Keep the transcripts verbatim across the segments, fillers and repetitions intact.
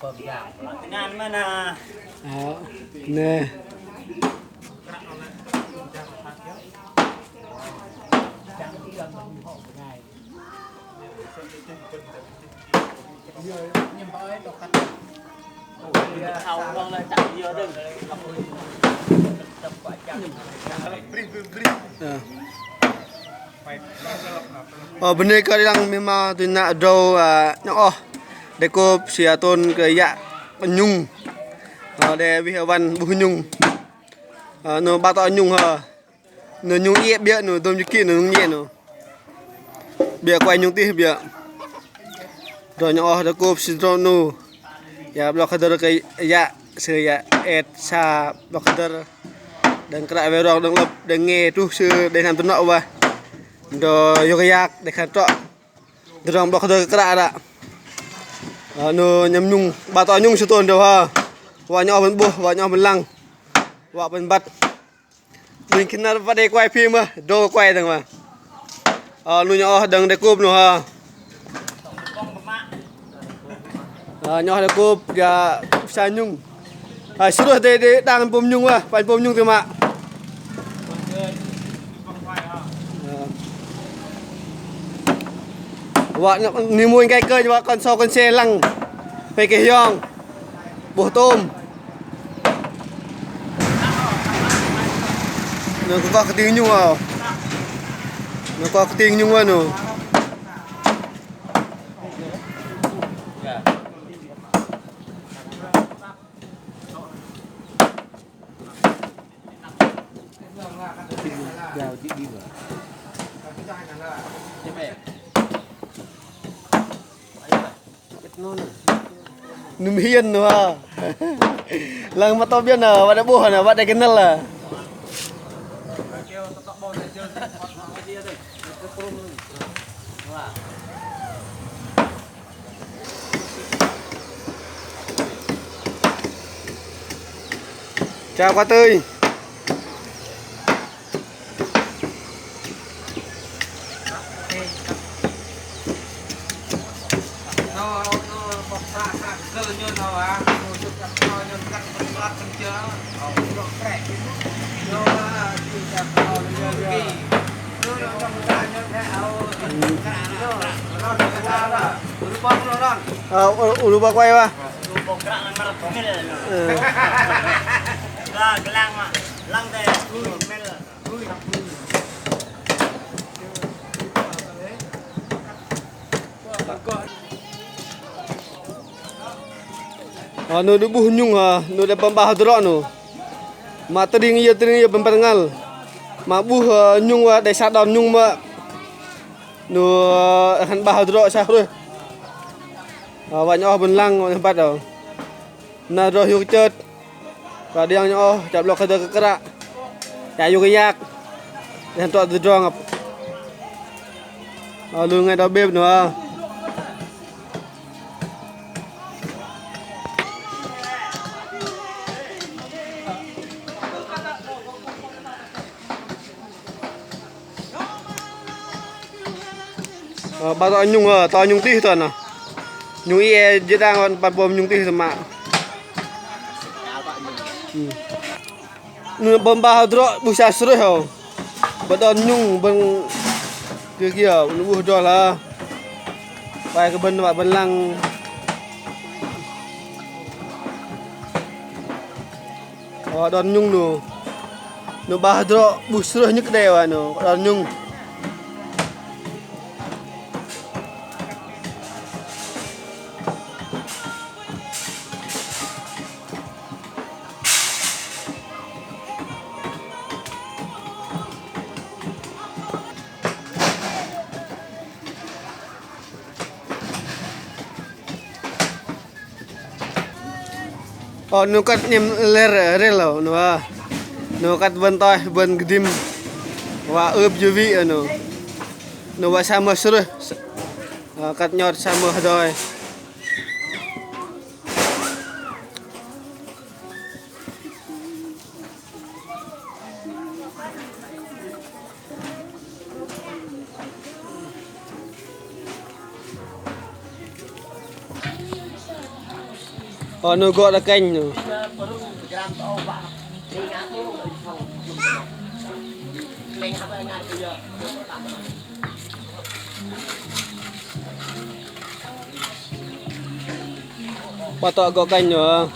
Ơ, nè. Ơ. Ơ, bơnê kơ đĭ đăng mih ma tui nă drâu, ơ, nhŏng oh. Đe kôp sư Tôn kơ yă nhŭng. Ơ, đe wih wăn 'buh nhŭng. Ơ, 'nâu 'bar tŏ nhŭng hơ. 'Nâu nhŭng iĕ 'biơ̆ 'nâu, dôm jơkĭ 'nâu nhŭng iĕ 'nâu. 'Biơ̆ kuai nhŭng tih 'biơ̆. Drâu nhŏng oh đe kôp sư drâu 'nâu. Yă 'blŏk hơdơ̆r kơ yă, sư yă et sa 'blŏk hơdơ̆r. Đơ̆ng kră wei rong đơ̆ng 'lơ̆p đơ̆ng nge truh sư đei hnam tơnŏ wă. Drâu yŏk yak đei khan trŏ. Drâu 'blŏk hơdơ̆r kơ kră ră. Ơ, 'nâu nhŏng nhŭng, 'bar tŏ nhŭng sư Tôn drâu hơ. Wă nhŏng oh bơ̆n 'bôh, wă nhŏng oh bơ̆n lăng. Wă bơ̆n băt. Đĭ kơnăl wă đei kuai phi mơh, drâu kuai dơ̆ng mă. Ơ, 'nu nhŏng oh dơ̆ng đe kôp 'nâu hơ. Ơ, nhŏng oh đe kôp, gah sa nhŭng. Ơ, sơrơh đei, đei đang pôm nhŭng wă, panh pôm nhŭng tơ mă. Ơ. Wă, ni mui gai kơ, wă kon so kon se lăng. Pei kơ hiong. 'Bôh tôm. 'Nâu kơ kơting nhŭng âu. 'Nâu kơ kơting nhŭng âu 'nâu. Nŭm hiên 'nâu hă. Lăng mă tŏ biên nơ, wă đe 'bôh nơ, wă đe kơnăl nơ. Chào khóa tư. Ơ, u, u lu ba quay ba. Ơ. Ơ, 'nu đei 'buh nhŭng, ơ, 'nu đei pơm 'bar hơdrŏ 'nu. Mă tơring iĕ, tơring iĕ pơm pơrngăl. Mă 'buh, ơ, nhŭng, ơ, đei sa đon nhŭng mă. 'Nu, ơ, hăn 'bar hơdrŏ sa hrôih. Ơ, wă nhŏng oh bơ̆n lăng, wă nhŏng băt, ơ. Na drŏ hiôk chơt. Kơ đĭ đăng nhŏng oh, chă 'blŏk hơdơ̆r kơ kră. Chă yua kơ yak. Đei hăn trŏ tơdrong ăp. Ơ, lu ngai đao bĕp 'nu, ơ. Ơ, 'bar tŏ nhŭng, ơ, tŏ nhŭng tih tơ nơ. Nhŭng iĕ jê̆ đang wă păng pôm nhŭng tih tơ mă. 'Nu pơm 'bar hơdrŏ 'buh sa sơrơih hâu. Bơ̆n đon nhŭng bơ̆n kiơ kiơ 'nu 'buh hơdrol hă. Wă kơ bơ̆n wă bơ̆n lăng. Ơ, đon nhŭng 'nu. 'Nu 'bar hơdrŏ 'buh sơrơih nhơ̆k đe wă 'nu, đon nhŭng. Ơ, 'nu kăt 'nem ler rel 'nu, ơ. 'Nu kăt bơ̆n toih, bơ̆n kơdĭm. Wă ưp jơ̆ wĭ, ơ, 'nu. 'Nu wă sa mơh sơrơih. Ơ, kăt nhot sa mơh hơdai. Ơ, 'noh gŏ đa kĕnh 'noh. Pơtŏ gŏ kĕnh 'noh.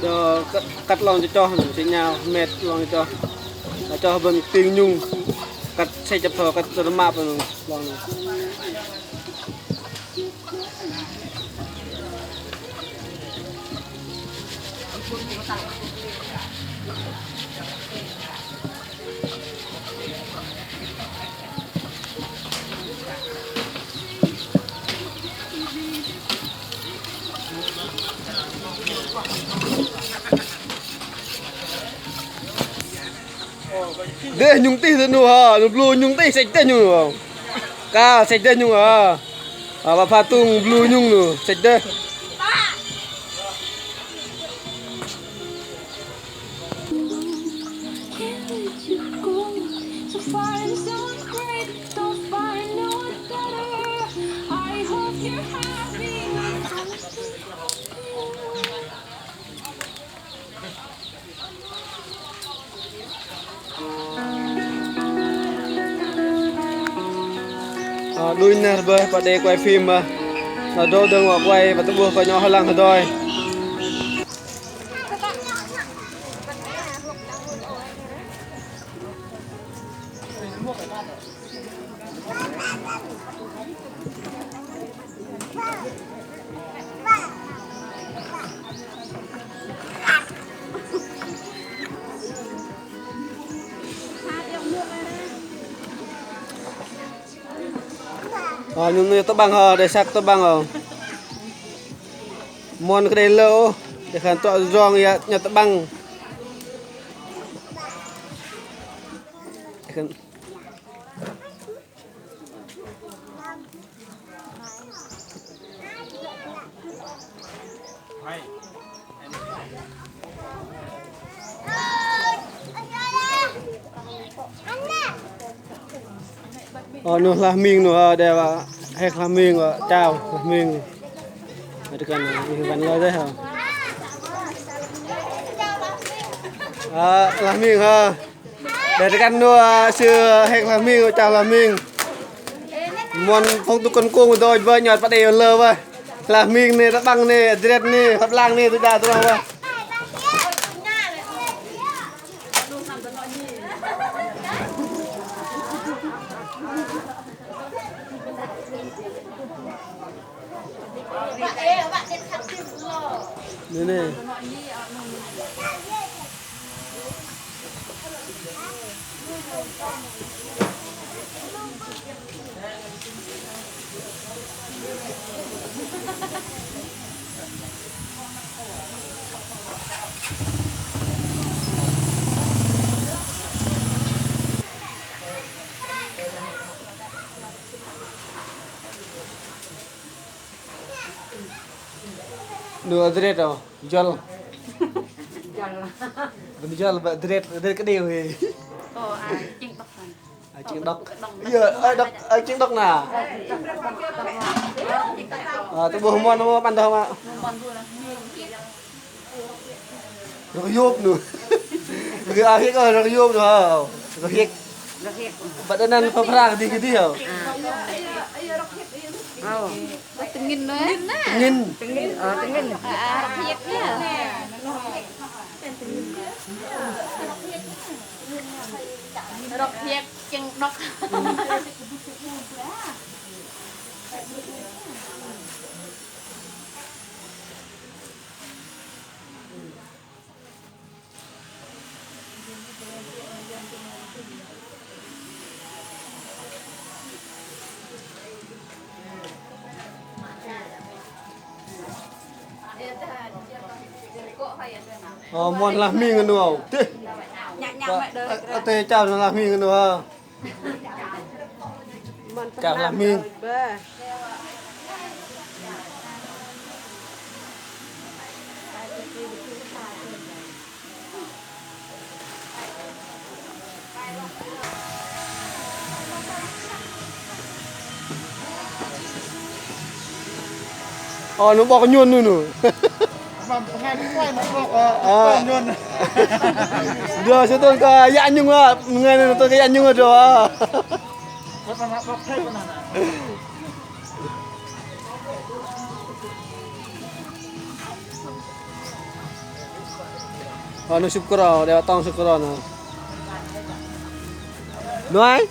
Đe kăt, kăt 'long chơchoh, sư 'nhao hơmet 'long chơchoh. Chơchoh bơ̆n ping nhŭng. Kăt sĕch chăp thoi kăt tơmă pơ̆n 'long. Dêh nhŭng tih tơ 'nu hă, 'nu blŭ nhŭng tih sĕch dêh nhŭng 'nu. Kăl sĕch dêh nhŭng hă. Ơ, wă pha tung blŭ nhŭng 'nu sĕch dêh. Ơ, đunh nơh bơih, pă đei quay phim mă. Nơh dâu đơ̆ng wă quay, wă tơ'bôh kơ nhŏ hơlăng hơdoi. Ơ, nhŭng 'noh tơ'băng hơ, đe săk tơ'băng hơ. Mon kơ đei lơ ôh, đe khan tŏ jong yă, nhŏ tơ'băng. Đe khan Ơ, 'noh hla hming 'noh, ơ, đe wă hek hla hming, wă chao hla hming. Ơ, tơkăn, ơ, ih wăn lơ dêh, ơ. Ơ, hla hming, ơ. Đe tơkăn 'noh, ơ, sư hek hla hming, wă chao hla hming. Mon phŏng tŭk kơ̆n kông dŏ bơih, nhŏt pă đei lơ bơih. Hla hming 'noh, tơ'băng 'noh, adret 'noh, hăp lang 'noh, tui đa tơdrong bơih. 'Noh 'noh. 'Noh adret ôh, jol. Jol. Bơ̆n jol bơ̆n adret, adret kơdêh hei. Ơ, a, ching đŏk. A, ching đŏk. Yơ, a, đŏk, a, ching đŏk na. A, tơ'bôh mon, mon, mon, mon, mon. Rơhiôp 'noh. Rơhiôp, a, hiĕk, ơ, rơhiôp 'noh, hă. Rơhiĕk. Rơhiĕk. Băt anăn pơphrang kơdih kơdih hă. Ơ. Tơngin 'noh. Tơngin. Tơngin, ơ, tơngin. A, a, rơhiĕk 'noh. Rơhiĕk, ching đŏk. Ơ, mon hla hming 'noh. Tih. Ơ, tơ chao hla hming 'noh, ơ. Chao hla hming. Ơ, nu 'bok nhôn nu nu. Bơngai bơngai nu 'bok, ơ, nhôn. Dơ sư tơl kơ yă nhŭng ơ, bơngai nu tơl kơ yă nhŭng ơ dơ. Ơ, nu sŭp krao, đe tŏng sŭp krao nu. Noi.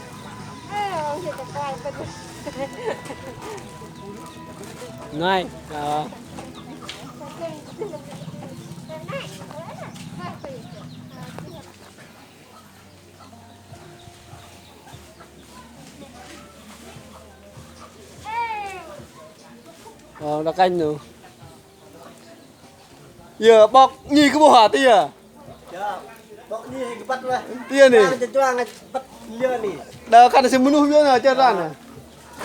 Noi. Ơ. Ơ, đa kanh nu. Yơ, 'bok nhi kơ 'bôh hă, tih yơ? Yơ, 'bok nhi hei kơ băt wă. Tih yơ ni. Đa kơ jơjuang băt liơ ni. Đa kơ sư mơnuih biơ̆ nơ, chơt ră nơ.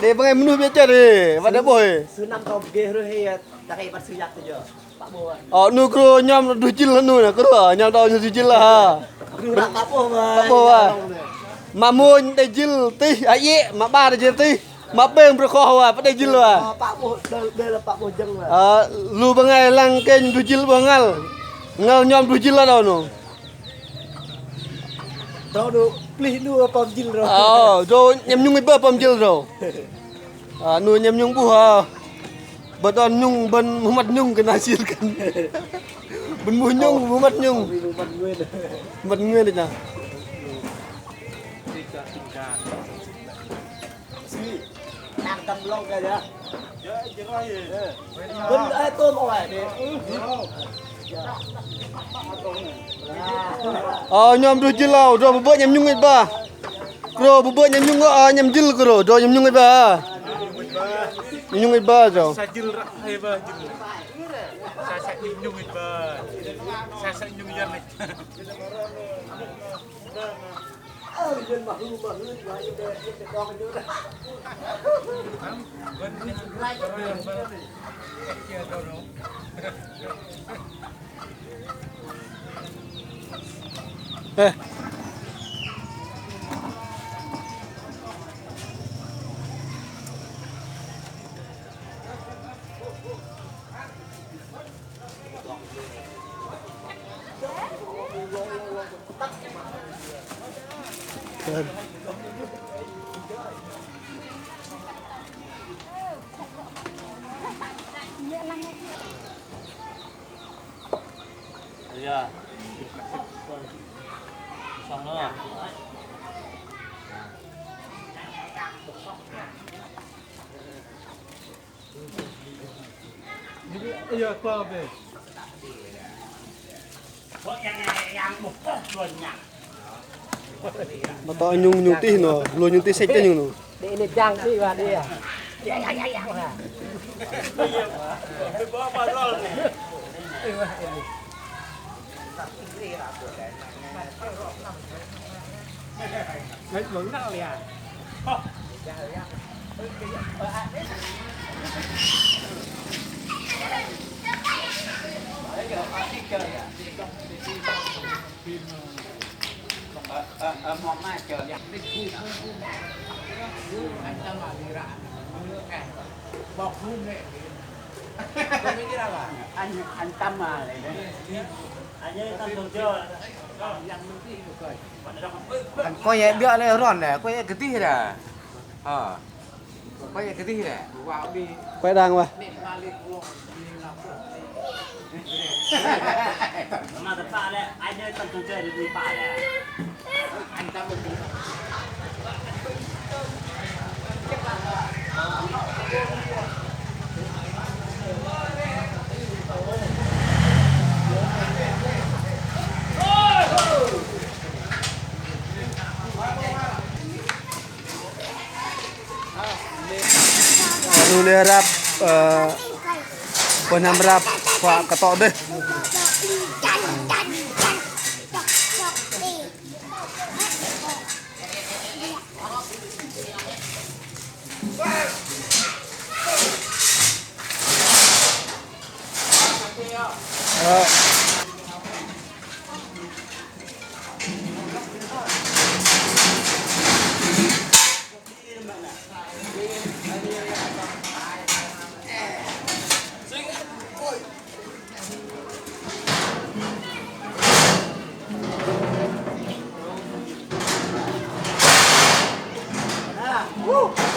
Đe bơngai mơnuih biơ̆ chơt ri, wă đe 'bôh. Sư năm tơ pơgê hrôih hei, đa kơ băt sư yăk tơ yơ. Ơ, nu krô nhŏm druh jĭl nu nơ, krô, nhŏm tơ druh jĭl hă. Pă 'bôh wă. Mă mônh đei jĭl tih, a iĕ, mă 'bar đei jĭl tih. Mă pêng brơ̆ khoh wă, pơđei jĭl wă. Ơ, lu bơngai lăng kênh druh jĭl 'bôh ngăl. Ngăl nhŏm druh jĭl lă đô nu. Drâu nu plih nu pơm jĭl drâu. Ơ, drâu 'nhăm nhŭng ih bơ̆ pơm jĭl drâu. Ơ, nu 'nhăm nhŭng 'bôh, ơ. Bơ̆n đon nhŭng, bơ̆n mŭh măt nhŭng kơ na sir kơ. Bơ̆n mŭh nhŭng, mŭh măt nhŭng. Măt nguyên. Măt nguyên đĕch nơ. Ơ, nhŏm druh jĭl âu, drâu bơbơ̆ 'nhăm nhŭng ih bơ̆. Krô bơbơ̆ 'nhăm nhŭng, ơ, 'nhăm jĭl krô, drâu 'nhăm nhŭng ih bơ̆. 'Nhăm nhŭng ih bơ̆ drâu. Sa jĭl ră hei bơ̆ jĭl. Sa sa 'nhăm nhŭng ih bơ̆. Sa sa 'nhăm nhŭng yơ̆. Mă tŏ nhŭng, nhŭng tih noh, lu nhŭng tih sĕch tơ nhŭng noh. Ăn koi biă lei ron nè, koi kơdih ra. Ơ. Koi kơdih ra. Quay đang wă. Ơ, nu lei răp, ơ, pơnăm răp, kơ tŏ dêh. Ơ. Woo!